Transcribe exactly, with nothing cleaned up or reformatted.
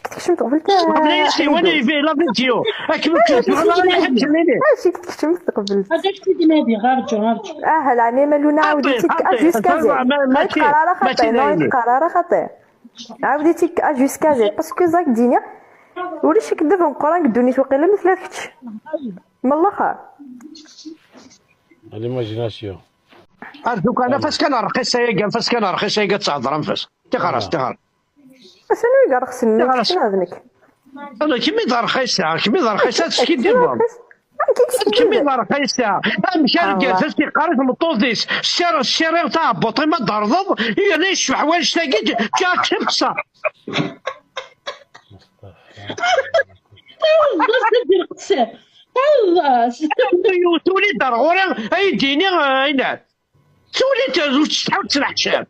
Tekcem teɣbelt. Qbel ay siwan ay la vidéo. Akken ur tt-tebɣiḍ ara, ḥeǧǧen-ini. Acu tekcem teɣbelt? Ad ak-t-id-nadiɣ, arǧu, arǧu. Ah, lɛni ma luna, عاودي تيك اجوسكا زين. ما تقرا راه خطي، ما تقرا راه خطي. عاودي تيك اجوسكا زين، باسكو زاك دينيا. وليش يكذب نقرا قدوني توقيلا مثل هذاك. من الاخر. L'imagination. Arǧuk, ana fas kan rxis-agi, fas kan rxis-agi ad tehḍrem fas. Tixer-as, tixer. Asan wi yerxsen nekk, cnu ad nekk. Ala, kemmi d rxisa, kemmi d rxisa, teskiddibeḍ. Kemmi d rxisa, amek argaz ad s-yeqqar i tmeṭṭut-is, ssir-, ssiriɣ taɛebbuṭ-im ad d-terḍeḍ, yerna yecbeḥ wannect-agi, ǧǧiɣ-k tibṣa. Taweḍ-as ad d-irqes. Taweḍ-as. Tuli-d ar ɣur-i, ay d-ini, ay nɛam. Tuli-d, ur tsetḥa, ur tettneḥcam.